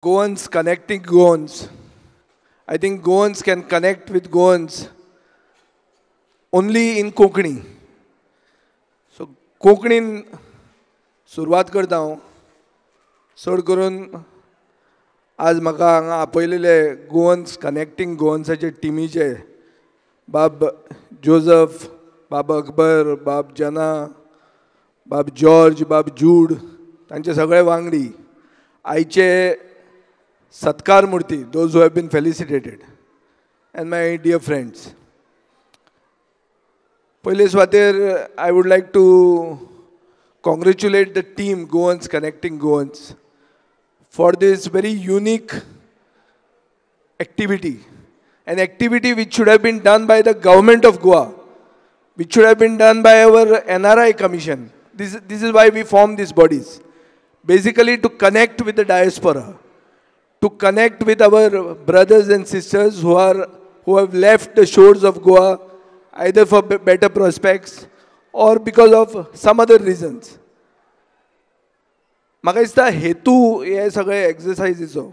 Goans connecting Goans. I think Goans can connect with Goans only in Konkani. So कोंकणीन सुरवात करता हांव. चड करून आज म्हाका हांगा आपयलेले गोवन्स कनेक्टींग गोवन्साचे टिमीचे बाब जोजफ, बाब अकबर, बाब जना, बाब जॉर्ज, बाब जूड, तांचे सगळे वांगडी, आयचे सत्कार मूर्ती, those who have been felicitated, and my dear friends. पयले सुवातेर I would like to congratulate the team Goans Connecting Goans for this very unique activity, an activity which should have been done by the government of Goa, which should have been done by our NRI commission. This is why we form these bodies, basically to connect with the diaspora, to connect with our brothers and sisters who have left the shores of Goa either for better prospects or because of some other reasons. म्हाका दिसता हेतू हे सगळे एक्सरसायजीचो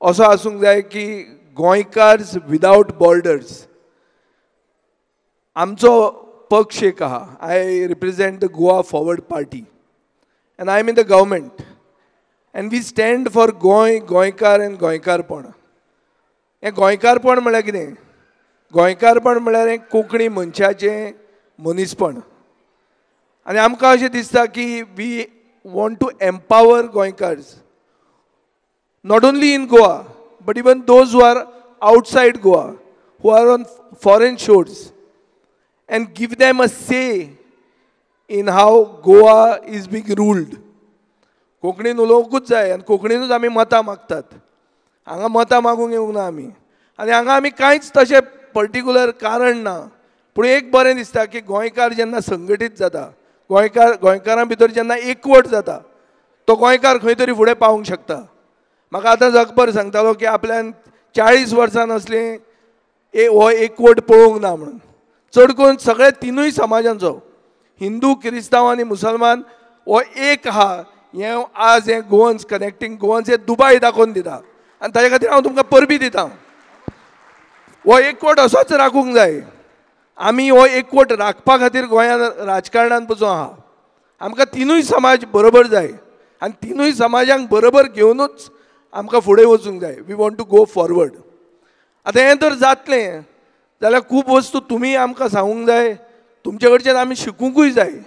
असो आसूंक जाय की गोंयकार्स विदावट borders. आमचो पक्ष एक आहा, I represent the Goa Forward Party and I am in the government and we stand for Goa, गोंयकार आनी गोंयकारपण. हें गोंयकारपण म्हळ्यार कितें? गोंयकारपण म्हळ्यार हें कोंकणी मनशाचें मनीसपण. आनी आमकां अशें दिसता की we want to empower Goenkars, not only in Goa but even those who are outside Goa, who are on foreign shores, and give them a say in how Goa is being ruled. कोंकणीन उलोवंकूच जाय आनी कोंकणीनूच आमी मतां मागतात. हांगा मतां मागूंक येवंक ना आमी, आनी हांगा आमी कांयच तशें पर्टिक्युलर कारण ना. पूण एक बरें दिसता की गोंयकार जेन्ना संघटीत जाता, गोंयकार गोंयकारां भितर जेन्ना एकवट जाता, तो गोंयकार खंय तरी फुडें पावूंक शकता. म्हाका आतां अकबर सांगतालो की आपल्यान 40 वर्सां नासलीं हो एकवट पळोवंक ना म्हणून. चड करून सगळे तिनूय समाजांचो, हिंदू, क्रिस्तांव आनी मुसलमान, हो एक आहा. हें आज हें गोवन्स कनेक्टींग गोवन्स हें दुबाय दाखोवन दिता आनी ताजे खातीर हांव तुमकां परबी दिता. हो एकवट असोच राखूंक जाय. आमी हो एकवट राखपा खातीर गोंयांत राजकारणान पसून आहा. आमकां तिनूय समाज बरोबर जाय आनी तिनूय समाजांक बरोबर घेवनूच आमकां फुडें वचूंक जाय. We want to go forward. आतां हें जर जातलें जाल्यार खूब वस्तू तुमी आमकां सांगूंक जाय, तुमचे कडच्यान आमी शिकूंकूय जाय.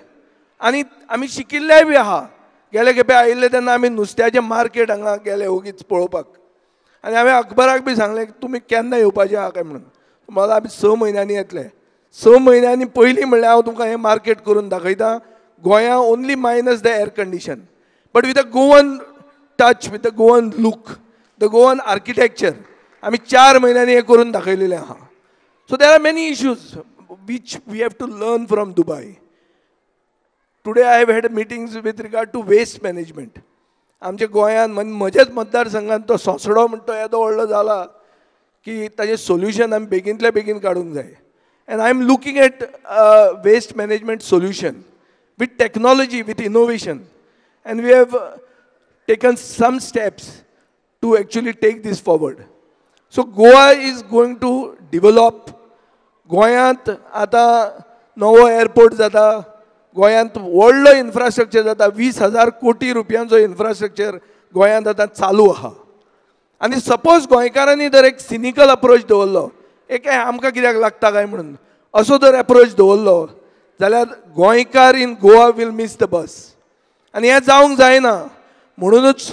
आनी आमी शिकिल्लेय बी आहा. गेले खेपे आयिल्ले तेन्ना आमी नुस्त्याचें मार्केट हांगा गेले ओगीच पळोवपाक, आनी हांवें अकबराक बी सांगलें तुमी केन्ना येवपाचें आहा काय म्हणून. म्हाका आमी 6 म्हयन्यांनी येतले. 6 म्हयन्यांनी पयलीं म्हणल्यार हांव तुमकां हें मार्केट करून दाखयता. गोंया only minus the air condition, but with a Goan touch, with a Goan look, the Goan architecture, आमी 4 म्हयन्यांनी हें करून दाखयलेलें आहा. So there are many issues which we have to learn from Dubai. Today I have had meetings with regard to waste management. आमच्या गोंयांत म्हज्याच मतदारसंघात तो सोंसडो म्हणटा तो येदो व्हडलो जाला की ताजें सोल्युशन आमी बेगीनतल्या बेगीन काडूंक जाय. And I am looking at waste management solution with technology, with innovation, and we have taken some steps to actually take this forward. So Goa is going to develop. गोंयांत आतां नवो एअरपोर्ट जाता, गोंयांत व्हडलो इन्फ्रास्ट्रक्चर जाता. 20,000 कोटी रुपयांचो infrastructure गोंयांत आतां चालू आहा. आनी सपोज गोंयकारांनी जर एक सिनिकल अप्रोच दवरलो, एक आमकां कित्याक लागता काय म्हणून असो जर एप्रोच दवरलो जाल्यार गोंयकार in Goa will miss the bus. आनी हें जावंक जायना. म्हणुनूच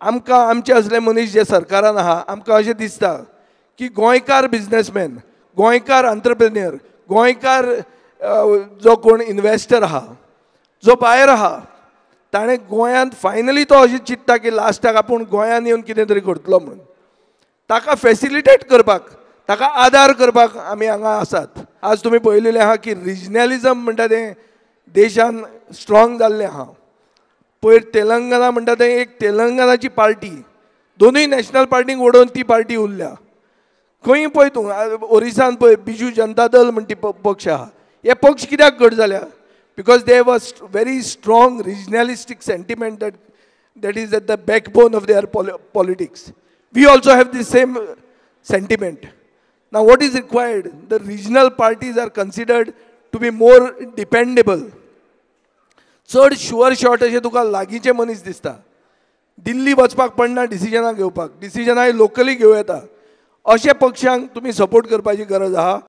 आमकां आमचे असले मनीस जे सरकारान आहा, आमकां अशें दिसता की गोंयकार बिजनेसमॅन, गोंयकार अंत्रप्रेन्युअर, गोंयकार जो कोण इन्वेस्टर आहा, जो भायर आहा, ताणें गोंयांत फायनली तो अशें चिंत्ता की लास्टाक आपूण गोंयांत येवन कितें तरी करतलो म्हणून, ताका फेसिलिटेट करपाक, ताका आदार करपाक आमी हांगा आसात. आज तुमी पळयलेलें आहा की रिजनलिजम म्हणटा तें देशान स्ट्रॉंग जाल्लें आहा. पयर तेलंगना म्हणटा तें एक तेलंगनाची पार्टी, दोनूय नॅशनल पार्टींक उडोवन ती पार्टी उरल्या. खंय पळय तूं, ओरिसान पळय बिजू जनता दल म्हणटी पक्ष आहा. हे पक्ष कित्याक घट जाल्या? Because they have a very strong regionalistic sentiment that That is at the backbone of their politics. We also have the same sentiment. Now what is required? The regional parties are considered to be more dependable. चड sure shot अशें तुका लागींचे मनीस दिसता. दिल्ली वचपाक पडना डिसिजनां घेवपाक, डिसिजनां locally घेवं येता. अशे पक्षांक तुमी सपोर्ट करपाची गरज आहा.